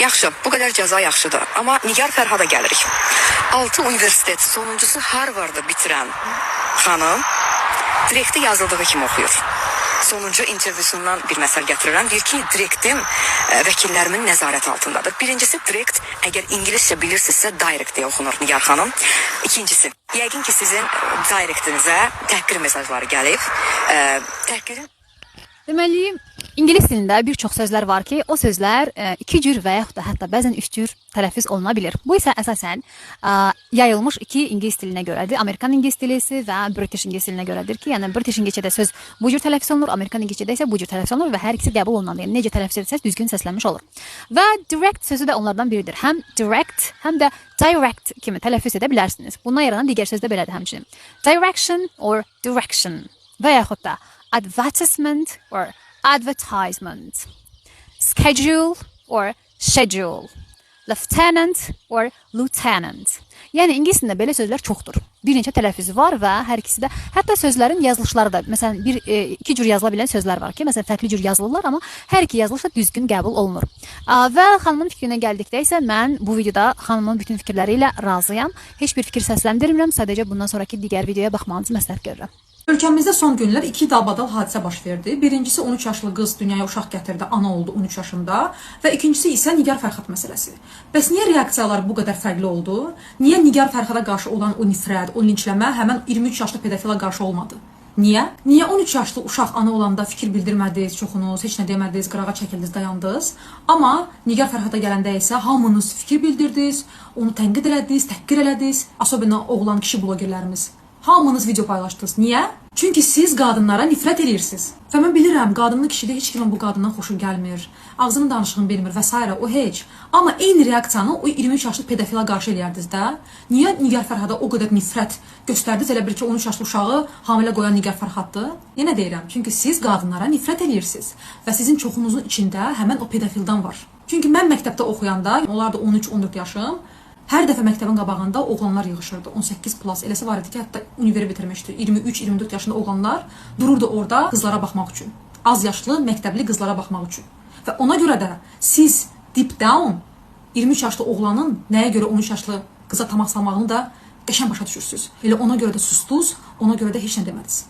Yaxşı, bu qədər cəza yaxşıdır. Amma Nigar Fərhada gəlirik. 6 universitet, sonuncusu Harvard'ı bitirən xanım direkti yazıldığı kimi oxuyur. Sonuncu intervyusundan bir məsəl gətirirəm. Deyir ki, direktim vəkillərimin nəzarəti altındadır. Birincisi direkt, əgər ingiliscə bilirsinizsə direct deyə oxunur, Nigar xanım. İkincisi, yəqin ki sizin directinizə təhqir mesajları gəlib. Təhqirin Deməli, ingilis dilində bir çox sözlər var ki, o sözlər iki cür və yaxud da hətta bəzən üç cür tələffüz oluna bilir. Bu isə əsasən yayılmış iki ingilis dilinə görədir. Amerikan ingilis dilisi və British ingilis dilinə görədir ki, yəni British ingiliscədə söz bu cür tələffüz olunur, Amerikan ingiliscədə isə bu cür tələffüz olunur və hər ikisi qəbul olunandır. Yəni necə tələffüz etsəz düzgün səslənmiş olur. Və direct sözü də onlardan biridir. Həm direct, həm də direct kimi tələffüz edə bilərsiniz. Bundan yaranan digər söz də belədir həmçinin. Direction or direction və yaxud da advertisement or advertisement, schedule or schedule, lieutenant or lieutenant. Yəni ingilis dilində belə sözlər çoxdur. Bir neçə tələffüzü var və hər ikisi də, hətta sözlərin yazılışları da, məsələn, bir iki cür yazıla bilən sözlər var ki, məsələn, fərqli cür yazılırlar, amma hər iki yazılış da düzgün qəbul olunur. Və xanımın fikrinə gəldikdə isə mən bu videoda xanımın bütün fikirləri ilə razıyam. Heç bir fikir səsləndirmirəm, sadəcə bundan sonrakı digər videoya baxmanızı məsləhət görürəm. Ölkəmizdə son günlər iki dalbadal hadisə baş verdi. Birincisi 13 yaşlı qız dünyaya uşaq gətirdi, ana oldu 13 yaşında və ikincisi isə Nigar Fərhad məsələsi. Bəs niyə reaksiyalar bu qədər fərqli oldu? Niyə Nigar Fərhada qarşı olan o nifrət, o linçləmə həmən 23 yaşlı pedofila qarşı olmadı? Niyə? Niyə 13 yaşlı uşaq ana olanda fikir bildirmədiniz, çoxunuz, heç nə demədiniz, qırağa çəkildiniz, dayandınız? Amma Nigar Fərhada gələndə isə hamınız fikir bildirdiniz, onu tənqid elədiniz, təhqir elədiniz, особенно oğlan kişi blogerlərimiz. Hamınız video paylaşdınız. Niyə? Çünki siz qadınlara nifrət eləyirsiniz. Və mən bilirəm, qadınlı kişidə heç kimin bu qadından xoşu gəlmir, ağzının danışığını bilmir və s. o heç. Amma eyni reaksiyanı o 23 yaşlı pedofila qarşı eləyərdiniz də. Niyə Nigar Fərhada o qədər nifrət göstərdiniz, elə bil ki, 13 yaşlı uşağı hamilə qoyan Nigar Fərhaddır? Yenə deyirəm, çünki siz qadınlara nifrət eləyirsiniz və sizin çoxunuzun içində həmən o pedofildən var. Çünki mən məktəbdə oxuyanda, onlar da 13-14 yaşım, hər dəfə məktəbin qabağında oğlanlar yığışırdı. 18 plus. Eləsi var idi ki, hətta univeri bitirmişdi. 23-24 yaşında oğlanlar dururdu orada qızlara baxmaq üçün. Az yaşlı məktəbli qızlara baxmaq üçün. Və ona görə də siz deep down 23 yaşlı oğlanın nəyə görə 13 yaşlı qıza tamaq salmağını da qəşəng başa düşürsüz. Elə ona görə də susdunuz, ona görə də heç nə demədiniz.